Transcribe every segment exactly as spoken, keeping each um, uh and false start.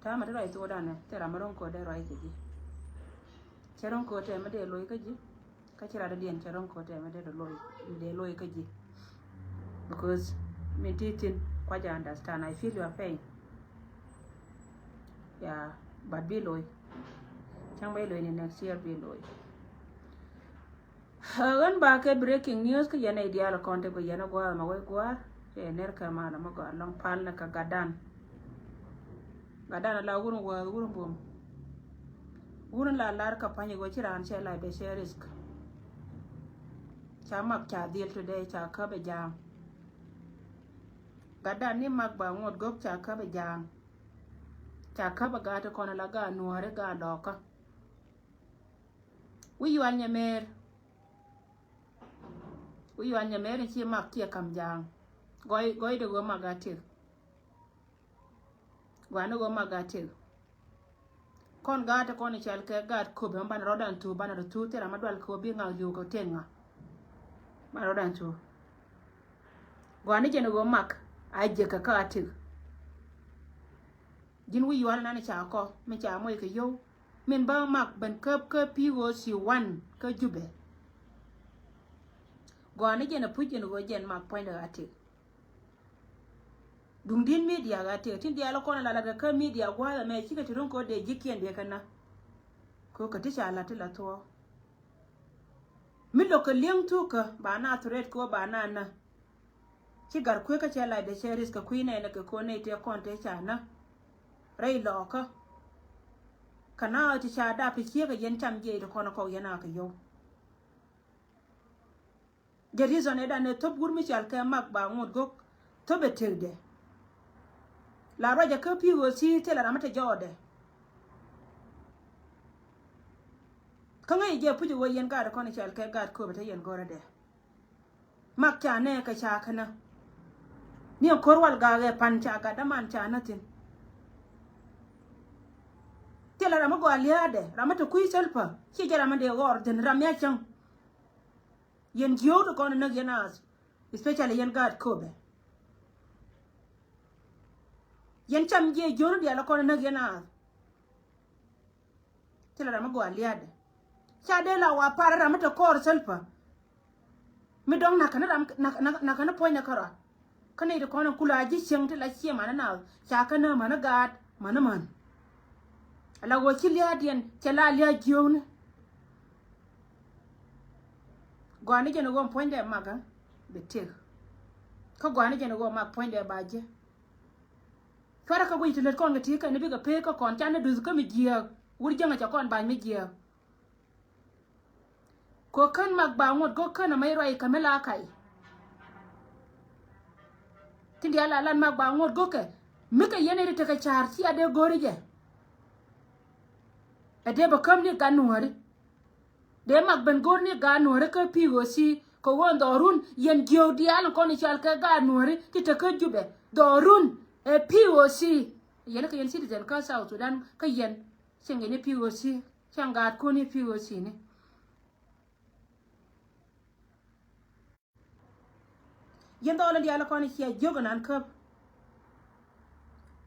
Tamɛ ti ruac thokdan ɛ, thil ram mi ro̱ŋ ko̱o̱t dee ruac kä ji̱. Cɛ ro̱ŋ ko̱o̱t tɛmɛ dee loc kä ji̱. Kä ci rat dɔ̱diɛn cɛ ro̱ŋ ko̱o̱t tɛmɛ dee loc, dee loc kä ji̱. Because min ti thi̱n, kua jɛ understand, I feel your pain. Yeah, but bi loc. Cäŋ bɛ loc ni next year bi loc. Ɣän ba kɛ breaking news kä yɛn ɛ diaal kɔn ti kɔ yɛn ɛ gua̱a̱th ma wec gua̱a̱th. Cɛ ner kɛ mal ma gɔaa lɔŋ pal ni kɛ gatdan. Gatdan ala wurun wäth wurun bum. Wurun la lar kɛ pa̱ny i̱ ɣöö ci raan cɛ lac bɛ cɛ risk. Ca mak ca dhil today ca käp ɛ ja̱a̱ŋ. Gatdan ni mak ba ŋot gök ca käp ɛ ja̱a̱ŋ. Ca käp ɛ gaat ti kɔn ala gaat nuääri gaat lɔɔkä. Wi̱i̱ yual nyɛ mer. Wi̱i̱ yual nyɛ mer in ci mak kiɛ kam ja̱a̱ŋ. Gɔy, gɔy de ɣöö mak gaat tëk. Gua̱a̱n ni ɣöö mak gaat tëk. Kɔn gaat ti kɔn i̱ cɔal kɛ gaat köpɛ mi banɛ rɔ̱dan thuuk, banɛ rɔ thuuk thil ram mi dual kɛ ɣöö bi ŋak li̱w kɛ tëk ŋa. Banɛ rɔ̱dan thuuk. Gua̱a̱n ni jɛn ɣöö mak a jiäk kɛ kä a tëk. Ji̱n wi̱i̱ yual nan ca kɔ mi ca moc kɛ yio̱w. Min bä mak ben käp kä P O C one kä Jubɛ. Gɔaa ni jɛn a puc in ɣöö jɛn mak puɔ̱nydɛ ɣä tëk. Duŋdi̱n media ɣä tëk tin diaal kɔn a la lat kɛ kä media gua̱a̱th ɛmɛ cikɛ ti ro̱ŋ kɛ ɣöö dee ji̱kiɛn dee kɛ na. Kɛ ɣöö kɛ ti ca lat ti la thuɔ̱ɔ̱. Mi lo̱k kɛ li̱eŋ thukä ba na threat kɛ ɣöö ba na na. Ci gar kueekä cɛ lac dee cɛ risk kɛ kui̱ nɛɛnɛ kɛ ko̱n nɛy tëë kɔn tëë ca nä rɛy lɔɔkä. Kɛ na ɣä ti ca dap ti ciek kɛ yɛn cam jiɛc ti kɔn kɔk yɛn a kɛ yio̱w. Jɛ reason ɛ dan ɛ thop wur mi cɔal kɛ mak ba ŋot gök thop ɛ tëkdɛ. La ruacɛ kä P O C thilɛ ram mi te jɔɔdɛ. Kä ŋäc jɛ puc ɛ ɣöö yɛn gaat kɔn cɔal kɛ gaat köpɛ te yɛn go̱rä dɛ. Mak ca nɛ kɛ ca känä. Ni ɛn ko̱r wal gaak ɛ pan ca gat däman ca nä thi̱n. Thilɛ ram mi gɔaa lia̱a̱dɛ, ram mi te kui̱ thäl pä ci jɛ ram mi dee ɣɔr thi̱n ram mi a cäŋ. Yɛn jiöök ti kɔn näk yɛn ath, especially yɛn gaat köpɛ. Yɛn cam jiɛ jiöök ni diaal kɔn näk yɛn ath. Thilɛ ram mi gɔaa lia̱a̱dɛ. Ca dee la wa par ram mi te kɔɔr thäl pä. Mi dɔ̱ŋ nakä ni ram, nakä, nakä, nakä ni puɔ̱ny ni kärɔa. Kä nɛy ti kɔn in kula ji̱ cieŋ ti la ciɛ mani naath ca kä nä mani gaat mani män. Ala ɣöö ci lia̱a̱diɛn cɛ la lia̱a̱ jiöökni. Gɔaa ni jɛn ɣöö puɔ̱nydɛ makä bi tëk. Kä gɔaa ni jɛn ɣöö mak puɔ̱nydɛ ba ji̱. Cuarɛ kä guic ti lät kɔn kɛ ti kɛn ni bikɛ pek kä kɔn can ni duth kä mi jiääk. Wur jäŋä cɛ kɔn ba̱ny mi jiääk. Kɛ kän mak ba ŋot gök kän amɛ ruac kɛ mi la kac. Tin diaal la lan mak ba ŋot gök kɛ mi kɛ yɛn iri tekɛ ca̱r cia dee go̱ri jɛ. Ɛ dee bɛ käm ni gat nuääri. Dee mak ben go̱r ni gat nuääri kä P O C kɛ ɣöö dhɔrun yɛn jiöök diaal in kɔn i̱ cɔal kɛ gat nuääri ti te kä Jubɛ. Dhɔrun ɛ P O C. Yɛn kɛ yɛn citizen kä South Sudan kä yɛn. Cieŋ yɛn i̱ P O C, cieŋ gaat kun i̱ P O C ni. Yɛn dhɔl in diaal kɔn i̱ cia jiök inan käp.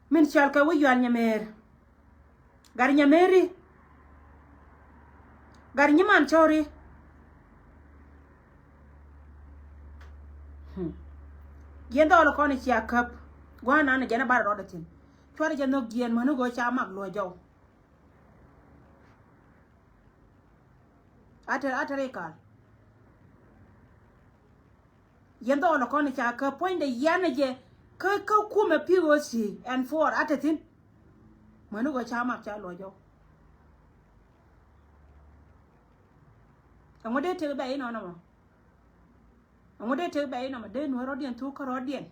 Min cɔal kɛ wi̱i̱ yual nyɛmɛɛr. Gat nyɛmɛɛri. Gat nyiman cɔri. Hmm. Yɛn dhɔl kɔn i̱ cia käp. Gua̱a̱r nan jɛn a bar rɔɔdɛ thi̱n. Cuarɛ jɛ nhök jiɛɛn mäni ɣöö ca mak luɔ̱c jɔw. Atɛ, atɛ ri kal. Yɛn dhɔɔl kɔn ca kä puɔ̱nydɛ yian jɛ kä, kä kumɛ P O C and four atɛ thi̱n. Mäni ɣöö ca mak ca luɔ̱c jɔw. Ɛŋu dee tek bɛ inɔnɔ mɔ? Ɛŋu dee tek bɛ inɔmɔ? Dee nuɔ̱ɔ̱r rɔ̱diɛn thuk kä rɔ̱diɛn.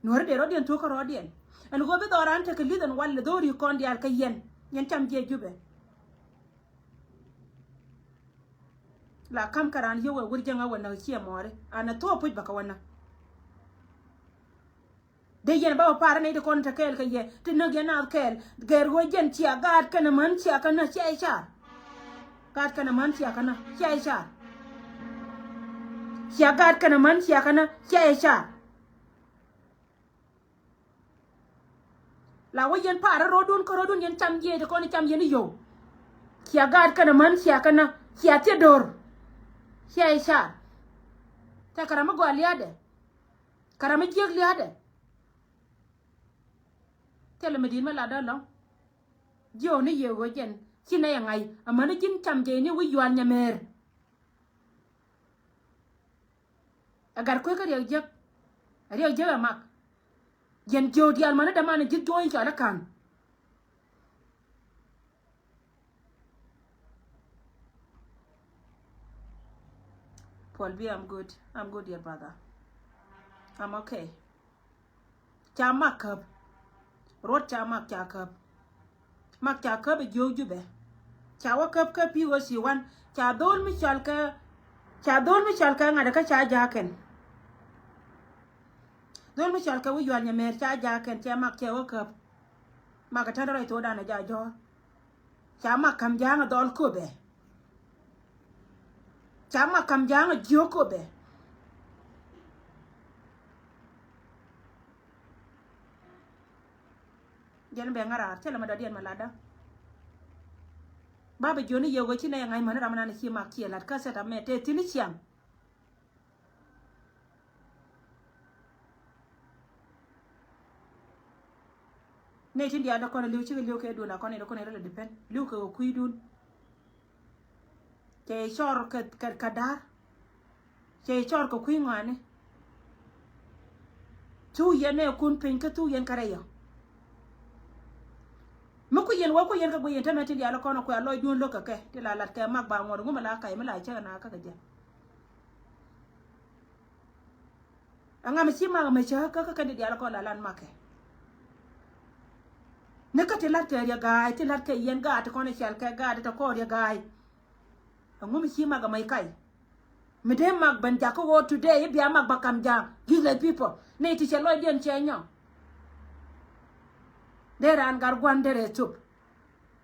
Nuɔ̱ɔ̱ri dee rɔ̱diɛn thuk kä rɔ̱diɛn. Ɛn ɣöö bi dhɔran tekɛ li̱th ɛn wal lɛ dho̱ri kɔn diaal kä yɛn. Yɛn cam jiɛ Jubɛ. La kam kɛ raan yio̱w ɛ wur jäŋä wä näk ciɛ mɔɔri. An ɛ thuɔ̱ɔ̱p puc bä kä wä näk. Dee yɛn ba wä pa̱a̱r ni ti kɔn te kɛɛl kɛ yɛ ti näk yɛn naath kɛɛl. Gɛr ɣöö jɛn cia gaat kɛnɛ män cia kɛ nä cia i̱ car. Gaat kɛnɛ män cia kɛ nä cia i̱ car. Cia gaat kɛnɛ män cia kɛ nä cia i̱ car. La wä yɛn pa̱a̱r rɔ̱dun kä rɔ̱dun yɛn cam jiɛc ti kɔn cam yɛn i̱ yo̱w. Cia gaat kɛn amän cia kɛn a cia thiet do̱r. Cia i̱ car. Tɛ kɛ ram mi gɔaa lia̱a̱dɛ. Kɛ ram mi jiäk lia̱a̱dɛ. Thilɛ mi di̱i̱t mi latdä ɛlɔ̱ŋ. Jiööni yɛ ɣöö jɛn ci nɛy ɛ ŋa̱c amäni ji̱n cam jɛyni wi̱c yual nyɛmɛɛr. Ɛ gat kueekä riɛk jiäk. Riɛk jiäk ɛ mak. Yɛn jiöök diaal mäni däman ji̱th juɔ̱ɔ̱ny cɔal i̱ ka̱n. Paul B, I'm good. I'm good, dear brother. I'm okay. Ca mak käp. Ruɔt ca mak ca käp. Mak ca käp ɛ jiök Jubɛ. Ca wä käp kä P O C one. Ca dhol mi cɔal kɛ, ca dhol mi cɔal kɛ ŋa̱t kä ca ja̱a̱kɛn. Dhol mi cɔal kɛ wi̱c yual nyɛmɛɛr ca ja̱a̱kɛn cɛ mak cɛ wä käp. Mak ɛ tändɛ rɔy thokdan ɛ ja̱ jɔ̱ɔ̱r. Ca mak ka̱m ja̱a̱ŋ ɛ dhɔl köpɛ. Ca mak ka̱m ja̱a̱ŋ ɛ jiök köpɛ. Jɛn bɛ ŋa̱raar thilɛ ma dɔ̱diɛn ma latdä. Ba bɛ jiöni yɛ ɣöö ci nɛy ɛ ŋa̱c mäni ram nan ci mak ciɛ la̱t kä sɛt amɛ te thi̱n i̱ ciaŋ. Nɛy tin diaal dee kɔn ɛ li̱w cikɛ li̱w kɛ duun a kɔn ɛ dee kɔn ɛ rɛl ɛ depend li̱w kɛ kɛ kui̱dun. Cɛ cɔr kɛ, kɛ, kɛ da̱r. Cɛ cɔr kɛ kui̱ ŋɔaani. Thuk yɛn nɛɛkun piny kä thuk yɛn kärɛ yɔ. Mi ku yɛn wä ku yɛn kɛ guiy yɛn tämɛ tin diaal kɔn ɛ kuɛ a lɔcdun lo̱k kɛ kɛ ti la lat kɛ mak ba ŋuɔ̱t ŋumɛ la kac mi la cäk ɛ na kä kɛ jɛ. Ɛŋa mi ci mak mɛ cä kä kä kɛn di diaal kɔn la lan makɛ. Ni kä ti lat kɛ riɛ ga̱a̱c ti lat kɛ yɛn gaat ti kɔn i̱ cɛl kɛ gaat ti kɔn riɛ ga̱a̱c. Ɛŋu mi ci mak mɛ i̱ kac. Mi dee mak ben jakä ɣöö today i̱ bia mak ba kam ja̱a̱ŋ. Useless people. Nɛy ti cɛ lɔcdiɛn cɛ nyɔk. Dee raan gat gua̱n derɛ thop.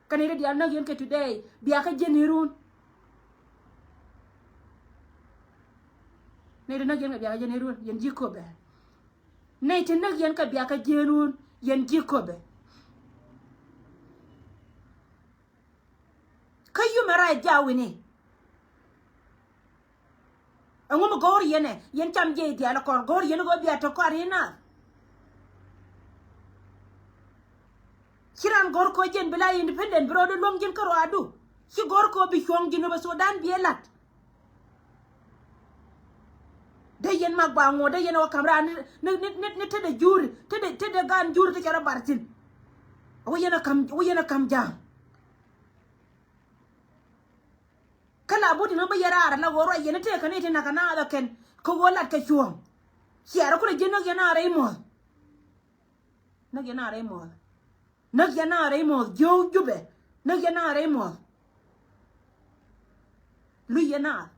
Kɛn i̱ ri diaal näk yɛn kɛ today bia kä jiɛn i̱ run. Nɛy ti näk yɛn kɛ bia kä jiɛn i̱ run yɛn ji̱ köpɛ. Nɛy ti näk yɛn kɛ bia kä jiɛn i̱ run yɛn ji̱ köpɛ. Kä human right ja̱ wi̱ni. Ɛŋu mi go̱o̱r yɛn ɛ yɛn cam jiɛc diaal kɔn go̱o̱r yɛn go̱o̱r bia tɔ̱ kɔaar yɛn naath. Ci raan go̱o̱r kɔ jɛn bi la independent bi rɔɔdu luäŋ ji̱n kä ruaadu. Ci go̱o̱r kɔ bi cuɔ̱ŋ ji̱n bä Sudan bi ɛ la̱t. Dee yɛn mak ba ŋuɔ̱t dee yɛn ɛ wä ka̱m raan ni, ni, ni, ni, ni tetdɛ juri tetdɛ, tetdɛ gaan juri ti cɛ rɔ bar thi̱n. Wä yɛn ɛ ka̱m, wä yɛn ɛ ka̱m ja̱a̱ŋ. Kä la but in ɣä bä yɛ raar ala ɣöö ruac yɛn i̱ tëëkä ni ti nakä naath ɛ kɛn kä ɣöö lat kɛ cuɔ̱ɔ̱ŋ. Ciaarä kulɛ ji̱ näk yɛn a rɛy muɔ̱th. Näk yɛn a rɛy muɔ̱th. Näk yɛn a rɛy muɔ̱th jiöök Jubɛ. Näk yɛn a rɛy muɔ̱th. Luc yɛn a.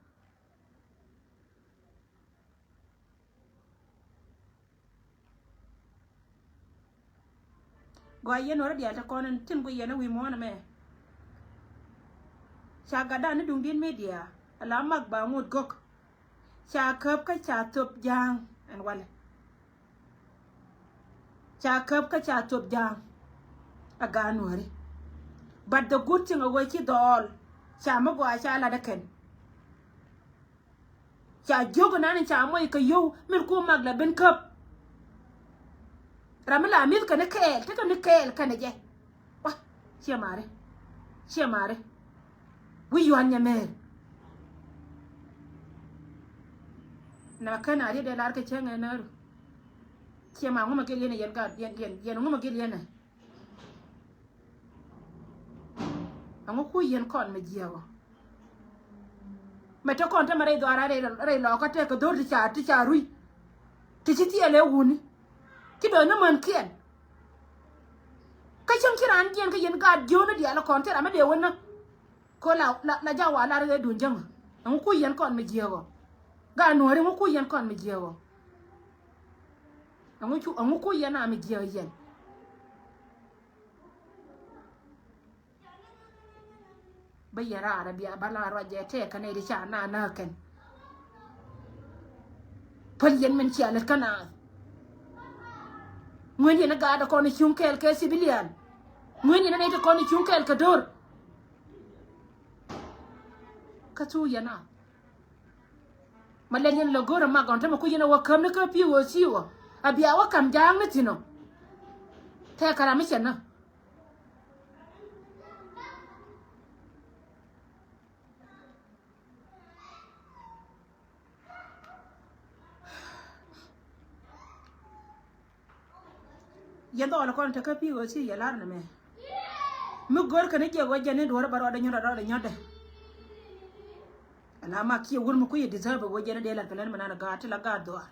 Gɔaa yɛn wä rɔ diaal te kɔn in tin guic yɛn a wi̱i̱ muɔ̱ɔ̱n ɛmɛ. Ca gatdan ni duŋdiɛn media ala mak ba ŋot gök. Ca käp kä ca thop ja̱a̱ŋ ɛn walɛ. Ca käp kä ca thop ja̱a̱ŋ a gaat nuääri. But the good thing a ɣöö ci dhɔɔl ca mi gɔaa ca lat ɛ kɛn. Ca jiök inan ca moc kɛ yio̱w min ku mak la ben käp. Ram mi la mi̱th kɛn i̱ kɛɛl tekɛ ni kɛɛl kɛnɛ jɛ. Wa ciɛ ma̱a̱ri. Ciɛ ma̱a̱ri. Wi̱i̱ yuan nyɛ mɛɛr. Na kɛn a riet dee lar kɛ cäŋ ɛ nääru. Ciɛ ma ŋumɛ gil yɛn ɛ yɛn gat yɛn yɛn yɛn ŋumɛ gil yɛn ɛ. Ɛŋu ku yɛn kɔn mi jiɛɛkɔ. Mɛ te kɔn te mɛ rɛy dhɔaara rɛy lɔɔkä tɛk kɛ dho̱r ti ca ti ca rui̱. Ti ci thiɛɛl ɛ wuni. Ci dɔ̱ny ni män kiɛn. Kä cäŋ ci raan jiɛn kä yɛn gaat jiööni diaal kɔn thil ram mi dee wä näk. Ko la la la ja̱ wa lar ɣee duun jäŋä. Ɛŋu ku yɛn kɔn mi jiɛɛkɔ. Gaat nuɔ̱ɔ̱ri ɛŋu ku yɛn kɔn mi jiɛɛkɔ. Ɛŋu cu ɛŋu ku yɛn a mi jiɛɛk yɛn. Bä yɛ raar a bia bä la ruac jɛ tɛɛk kä nɛy ti ca na na kɛn. Päl yɛn min cia lät kä naath. Ŋuɛn yɛn ɛ gaat ɛ kɔn ɛ cuŋ kɛɛl kɛ civilian. Ŋuɛn yɛn ɛ nɛy ti kɔn ɛ cuŋ kɛɛl kɛ do̱r. Kä thuk yɛn a ma lɛn yɛn lɛ go̱o̱r ɛ mak gɔn tämɛ ku yɛn ɛ wä käm ni kä pi̱i̱ wä thi̱i̱ wä. A bia wä ka̱m ja̱a̱ŋ ni thi̱n ɔ. Tɛɛkä ram mi cɛn ni. Yɛn dhɔɔl kɔn tekä pi̱i̱ ɣöö ci yɛ lar nɛmɛ. Mi gör kɛn jiɛk ɣöö jɛn ni duɔ̱ɔ̱r bä rɔɔdɛ nyɔ̱t rɔɔdɛ nyɔ̱tdɛ. Ala mak ciɛ wur mi kui̱ deserve ɣöö jɛn ni dee lat kɛ lɛn mi nan gaat ti la gaat dhuaar.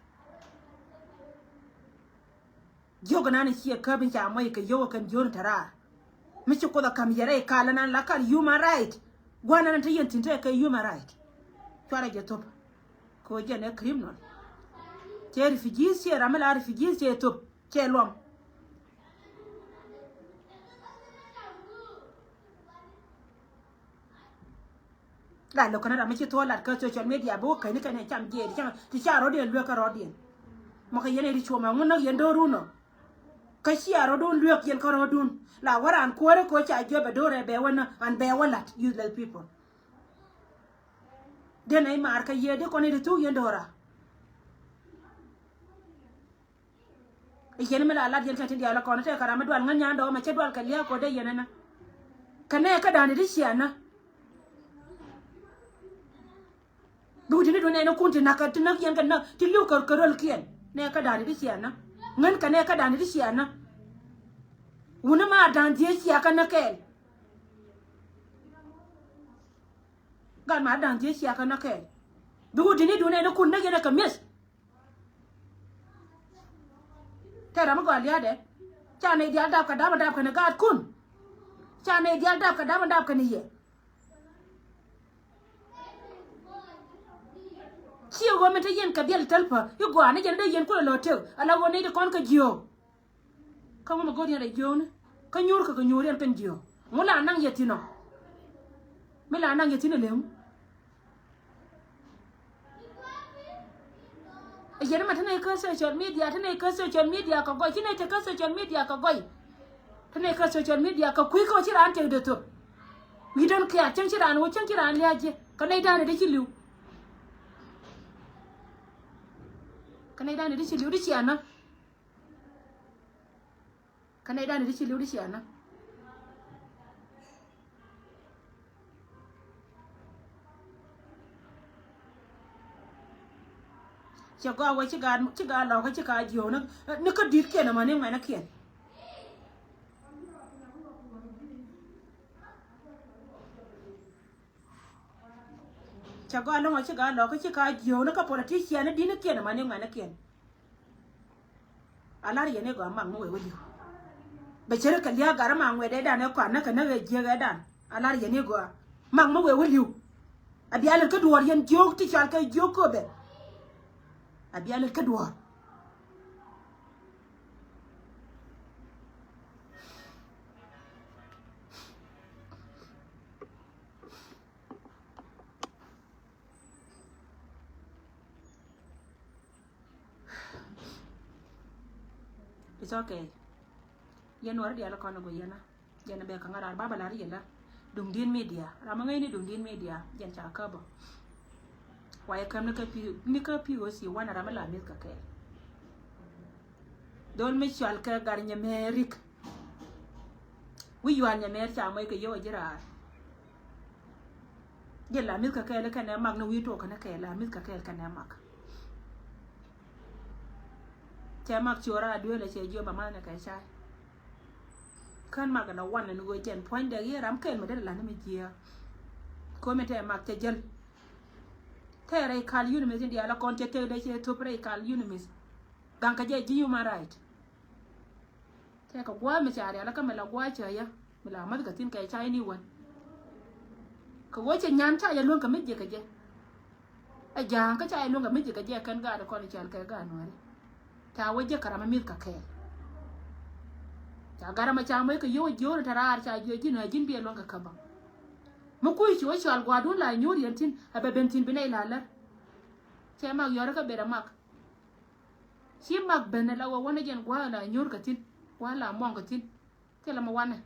Jiök nan ciɛ käp in ca mɔc kɛ yio̱w kɛn jiön te raar. Mi ci Kuoth a ka̱m yɛ rɛy kal nan la kal human right. Gua̱n nan te yɛn thi̱n te kɛ human right. Cuarɛ jɛ thop. Kɛ ɣöö jɛn ɛ criminal. Cɛ refugees, cɛ ram mi la refugees, cɛ thop, cɛ luɔm. La lo̱k kɛn ram mi ci thuɔ̱ɔ̱ lat kä social media bi wä käny kɛn ɛ cam jiɛɛt ti ca rɔ̱diɛn luek kä rɔ̱diɛn. Mɔ kɛ yɛn ɛ ri cuɔmɛ ŋun näk yɛn do̱run ɔ. Kä cia rɔ̱dun luek yɛn kä rɔ̱dun. La wä raan kuäärä kɛ ɣöö ca jiɔp ɛ do̱rɛ bɛ wä nä an bɛ wä lat useless people. Dee nɛy maar kä yɛ di kɔn i̱ ti thuk yɛn do̱ra. Yɛn mi la lat yɛn kɛ tin diaal kɔn tɛk kɛ ram mi dual ŋän nyan dɔɔmɛ cɛ dual kɛ lia̱a̱ kɔ dee yɛn ɛnä. Kɛ nɛɛkädan ti ciɛ nä. Bi wut ti ni dun nɛɛni kun ti nak ti nak yɛn kɛ nak ti li̱w kɛ kɛ röl kiɛn. Nɛɛkädan ti ciɛ nä. Ŋän kɛ nɛɛkädan ti ciɛ nä. Wuni maar da̱a̱n dhieec cia kä nä kɛɛl. Gat maar da̱a̱n dhieec cia kä nä kɛɛl. Bi wut ti ni dun nɛɛni kun nak yɛn ɛ kɛ mi̱eth. Tɛ ram mi gɔaa lia̱a̱dɛ. Ca nɛy diaal dap kɛ dap dap kɛnɛ gaatkun. Ca nɛy diaal dap kɛ dap dap kɛnɛ yɛ. Ciɛ ɣöö min te yɛn kɛ dhiɛl thäl pä i̱ gɔaa ni jɛn dee yɛn kulɛ lɔ tëk ala ɣöö nɛy ti kɔn kɛ jiöök. Kä ŋu mi go̱o̱r yɛn rɛy jiöökni kä nyuur kɛ kɛ nyuur yɛn kɛn jiöök. Ŋu la naŋ yɛ thi̱n ɔ? Mi la naŋ yɛ thi̱n ɛ lëŋ. Yɛn ma te nɛy kä social media, te nɛy kä social media kɛ gɔy, ci nɛy te kä social media kɛ gɔy. Te nɛy kä social media kɛ kui̱ kä ci raan tëk dee thop. We don't care, cäŋ ci raan wä, cäŋ ci raan lia̱a̱ ji̱. Kɛ nɛy da̱a̱n ɛ dee ci li̱w. Kɛ nɛy da̱a̱n ɛ dee ci li̱w, di ciɛ nä. Kä nɛy dan ti ci li̱w di ciɛ nä. Cɛ gɔaa wä ci gaat, ci gaat lɔkä ci ka jiöök ni, ni kä di̱t kiɛn ɛmɔ ni ŋuɛ̈nä kiɛn. Cɛ gɔaa lɔkä ci ka lɔkä ci ka jiöök ni kä politician ni di̱t ni kiɛn ɛmɔ ni ŋuɛ̈nä kiɛn. A lar yɛn i̱ gɔaa mak mi wee wä li̱w. Bɛ cɛ ri kɛ lia̱a̱ gat ri mak ŋuɛ̈t ɛ dan ɛ kɔan ni kɛ näk ɛ jiäk ɛ dan. A lar yɛn i̱ gɔaa mak mi wee wä li̱w. A bia lät kä duɔ̱ɔ̱r yɛn jiök ti cɔal kɛ jiök köpɛ. A bia lät kä duɔ̱ɔ̱r. It's okay. Yɛn nuɔri diaal kɔn ni guiyɛna. Jɛn bɛ kaŋa raar baba lar yɛn la. Duŋdiɛn media. Ram mi ŋäcni Duŋdiɛn media. Jɛn ca käbä. Wa yɛ käm ni kä pi, ni kä P O C wanɛ ram mi la mi̱th kɛ kɛɛl. Dhol mi cɔal kɛ gar nyɛ mɛ rik. Wi̱c yuan nyɛ mɛ rik ca mɔc kɛ yio̱w a ji̱ raar. Jɛ la mi̱th kɛ kɛɛl kɛnɛ mak ni wi̱i̱ tuɔɔk kɛnɛ kɛɛl la mi̱th kɛ kɛɛl kɛnɛ mak. Cɛ mak ciöör a duëël a cɛ jiöp a ma̱th ni kɛ cay. Kän mak ɛn a wan ɛn ɣöö jɛn puɔ̱nydɛ yiëë ram kɛɛl mi derɛ la̱t ni mi jiääk. Komi tɛ mak cɛ jäl. Tɛ rɛy kal UNMISS in diaal a kɔn cɛ tëkdɛ cɛ thop rɛy kal UNMISS. Gaŋ kɛ jɛ ji̱ human right. Tɛ kɛ gua̱a̱th mi ca rial kä mi la gua̱a̱th cä yä mi la mäth kɛ thi̱n kɛ ca ini wän. Kɛ ɣöö cɛ nyan ca yɛ luäŋ kɛ mi jiɛ kɛ jɛ. Ɛ ja̱a̱ŋ kä ca yɛ luäŋ kɛ mi jiɛ kɛ jɛ kɛn gaat kɔn i̱ cɛl kɛ gaat nuääri. Ca wä jiɛ kɛ ram mi mi̱th kɛ kɛɛl. Ca gat ram ca moc kɛ yio̱w jiöör te raar ca jiö ji̱n ɛ ji̱n biɛ luäŋ kɛ käbä. Mi kui̱ ci wä cɔal gua̱a̱dun la nyuur yɛn thi̱n ɛ bɛ ben thi̱n bi nɛy la lär. Cɛ mak yɔ̱ri kä ber ɛ mak. Ci mak ben la wä wanɛ jɛn gua̱a̱ la nyuur kɛ thi̱n, gua̱a̱ la muɔŋ kɛ thi̱n. Thilɛ mɛ wanɛ.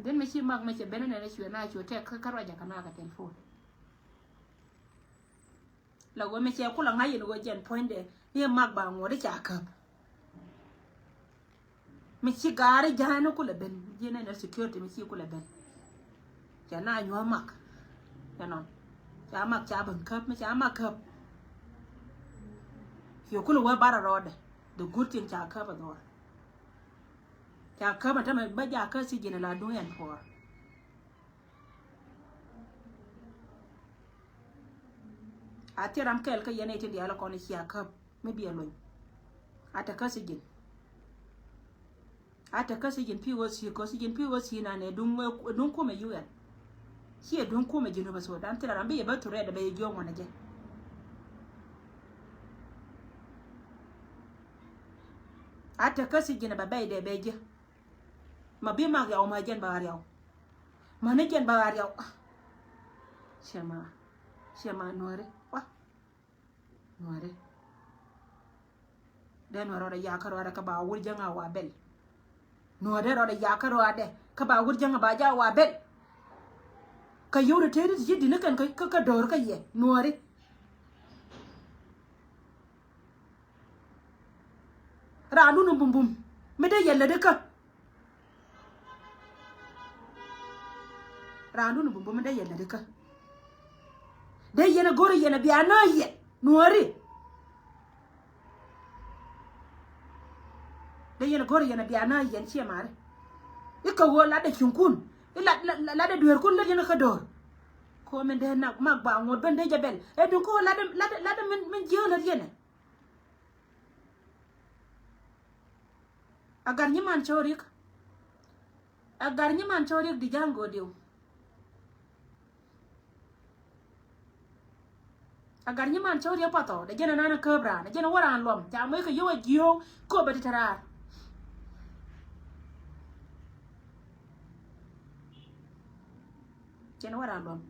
Then mɛ ci mak mɛ cɛ ben nɛ cuɛ na cuɛ tɛk kä ruacɛ kɛ na kɛ telephone. La wä mɛ cɛ kulɛ ŋa̱c in wä jɛn puɔ̱nydɛ ni mak ba ŋuɔ̱t i̱ ca käp. Mi ci gaari ja̱a̱ni kulɛ ben ji̱n ɛn security mi ci kulɛ ben. Ca na nyuɔ̱th mak. Ca nɔn ca mak ca ben käp mi ca mak käp. Yɛ kulɛ wä barɛ rɔɔdɛ. The good thing ca käp a dhɔr. Ca käp a tämɛ bä ja kä si ji̱n la duŋ ɛn puɔr. A thil ram kɛl kä yɛn ɛ tin diaal kɔn cia käp mi bia luny. A te kä sijin. A te kä sijin pi wä si kɔ sijin pi wä si na nɛ duŋ wä duŋ kumɛ U N. Ci ɛ duŋ kumɛ ji̱n wä bä so dan thil ram bi yɛ bä thurɛ dɛ bɛ yɛ jiɔŋ wanɛ jɛ. A te kä sijin bɛ bɛ dɛ bɛ jɛ. Ma bi mak yaw ma jɛn ba riaw. Ma ni jɛn ba riaw. Cɛ ma cɛ ma nuɔri wa. Nuɔdɛ. Dee nuɔdɛ rɔɔdɛ yakä rɔɔdɛ kä ba wur jäŋä wa bɛl. Nuɔdɛ rɔɔdɛ yakä rɔɔdɛ kä ba wur jäŋä ba ja wa bɛl. Kä yio̱w rɛ tëëdi ti ci di̱n kɛn kä kä do̱r kä yɛ nuɔri. Raandun bumbum mi dee yɛ lätdi kä. Raandun bumbum mi dee yɛ lätdi kä. Dee yɛn a go̱r yɛn a bia na yɛn nuɔri. Dee yɛn a go̱r yɛn a bia na yɛn ciɛ mari. Ikä ɣöö latdɛ cuŋkun i lat lat latdɛ dueerkun lät yɛn kä do̱r. Komin dee nak mak ba ŋuɔt ben dee jɛ bɛl ɛ duŋ kä ɣöö latdɛ latdɛ latdɛ min min jiääk lät yɛn ɛ. A gat nyiman cɔw riek. A gat nyiman cɔw riek di ja̱ŋ go̱o̱diw. A gat nyiman cɔw riek pathɔ dee jɛn a nan a kääp raan dee jɛn a wä raan luɔm ca moc kɛ yio̱w a jiööŋ kööbä ti te raar. Cɛn wä ran luɔm.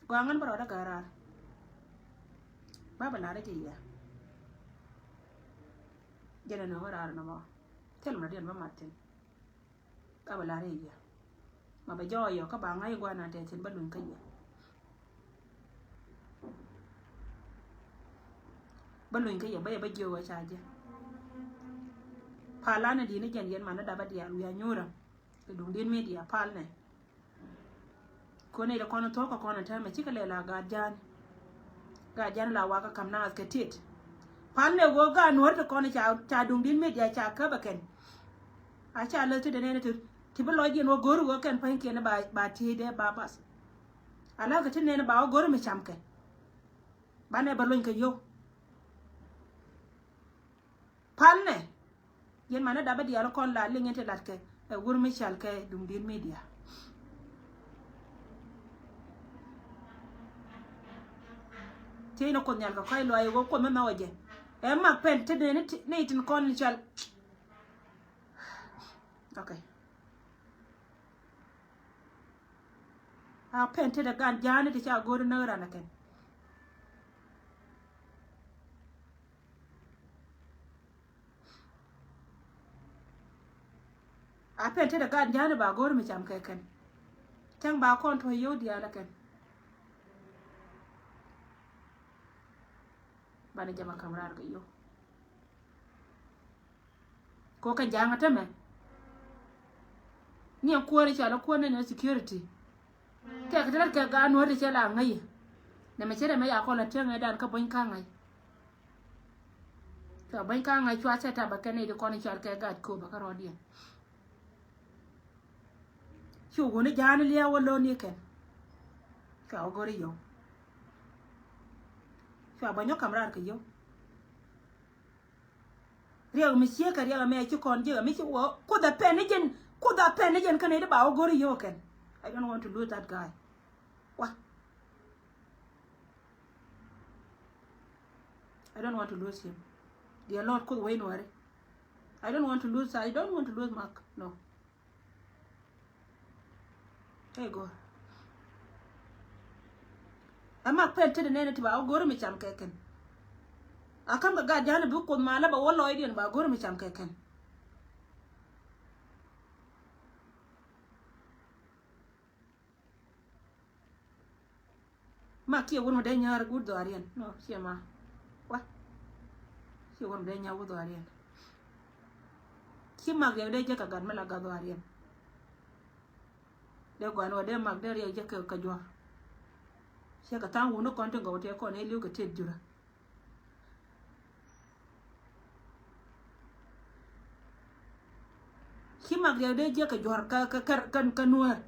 Gɔaa ŋän bä rɔɔdä gäär raar. Ba bä la̱rä jɛ yia. Jɛn ɛn ɣöö raar nɔmɔ thil mɛ diɛn bä mat thi̱n. Ka bä la̱r i̱ yɛ ma bɛ jɔɔyɔ kä ba ŋa̱c gua̱a̱r na tɛth thi̱n bä luny kä yɛ. Bä luny kä yɛ bä yɛ bä jiök ɣä ca jɛ. Pal lanɛ di̱t ni jɛn yɛn man ni dap bä diaal wi̱i̱ a nyuurä. Kɛ duŋdi̱t mi diaal pal nɛ. Kɔn i̱ kɔn thuɔ̱k kɛ kɔn täämɛ cikɛ lɛ la gaat ja̱a̱n. Gaat ja̱a̱n la wakä ka̱m naath kɛ tit. Pal nɛ ɣöö gaat nuɔ̱ɔ̱ri ti kɔn ca ca duŋdi̱t mi diaal ca käp ɛ kɛn. A ca läth ti dee nɛn ti ti bi lɔc jiɛn wä go̱o̱ri ɣöö kɛn pa̱nykiɛn ba ba tiey dee ba bath. A la̱thkɛ ti nɛn ba wä go̱o̱ri mi camkɛ. Banɛ bä luny kɛ yio̱w. Pal nɛ. Yɛn manɛ dapä diaal kɔn la liŋ in ti latkɛ ɛ wur mi cal kɛ duŋdi̱t mi diaal. Tiey ni Kuoth Nhial kɛ kɔc luaac ɣöö Kuoth mi mɛ wä jɛ. Ɛ mak pɛn ti ni ni tin kɔn ni cal. Okay. A pɛn tetdä gan ja̱a̱ni ti ca go̱o̱ri näk ran ɛ kɛn. A pɛn tetdä gan ja̱a̱ni ba go̱o̱ri mi cam kɛ kɛn. Cäŋ ba kɔn tuɔ̱c yio̱w diaal ɛ kɛn. Banɛ jɛ ma ka̱m raar kɛ yio̱w. Ko kɛ ja̱a̱ŋ a tämɛ. Ni a kuäär i̱ cɔal a kuäär ni security. Tɛk ti lat kɛ gaat nuɔ̱ɔ̱r ti cɛ la ŋäc. Nɛmɛ cɛ rɛmɛ ya kɔn la tiɛŋ ɛ dan kä buɔ̱ny ka̱ŋ ŋa̱c. Kɛ buɔ̱ny ka̱ŋ ŋa̱c cua set up a kɛn i̱ di kɔn i̱ cɔal kɛ gaat kööbä kä rɔɔdiɛn. Cu wuni ja̱a̱n liɛɛw wä lo̱n ni kɛn. Cua wä go̱ri yio̱w. Cua bä nyɔk ka̱m raar kɛ yio̱w. Riɛk mi ciek kɛ riɛk ɛmɛ ci kɔn jiɛk ɛmi ci wä Kuoth ɛ pɛn ni jɛn, Kuoth ɛ pɛn ni jɛn kä nɛy ti ba wä go̱ri yio̱w kɛn. I don't want to lose that guy. Wa. I don't want to lose him. Dear Lord, Kuoth wec nuɔri. I don't want to lose, I don't want to lose Mark. No. Hey, go. Ɛ Mark pɛl tetdɛ nɛnɛ ti ba wä go̱r mi cam kɛ kɛn. A kam kɛ gat ja̱a̱n bi Kuoth ma la ba wä lɔcdiɛn ba go̱r mi cam kɛ kɛn. Mark kiɛ wun mi dee nyar wut dhɔaariɛn. No, kiɛ ma. Wa. Kiɛ wun mi dee nyar wut dhɔaariɛn. Kiɛ Mark dee dee jek kɛ gat mi la gat dhɔaariɛn. Dee gɔaa ni wä dee Mark dee riɛk jek kɛ, kɛ juɔ̱r. Ciɛ kɛ tha̱a̱ŋ wun ni kɔn ti gɔw tëë kɔn ëë li̱w kɛ tëë jurä. Ci Mark riɛk dee jiäk kɛ juɔ̱r kä, kä, kä, kä, kä Nuäär.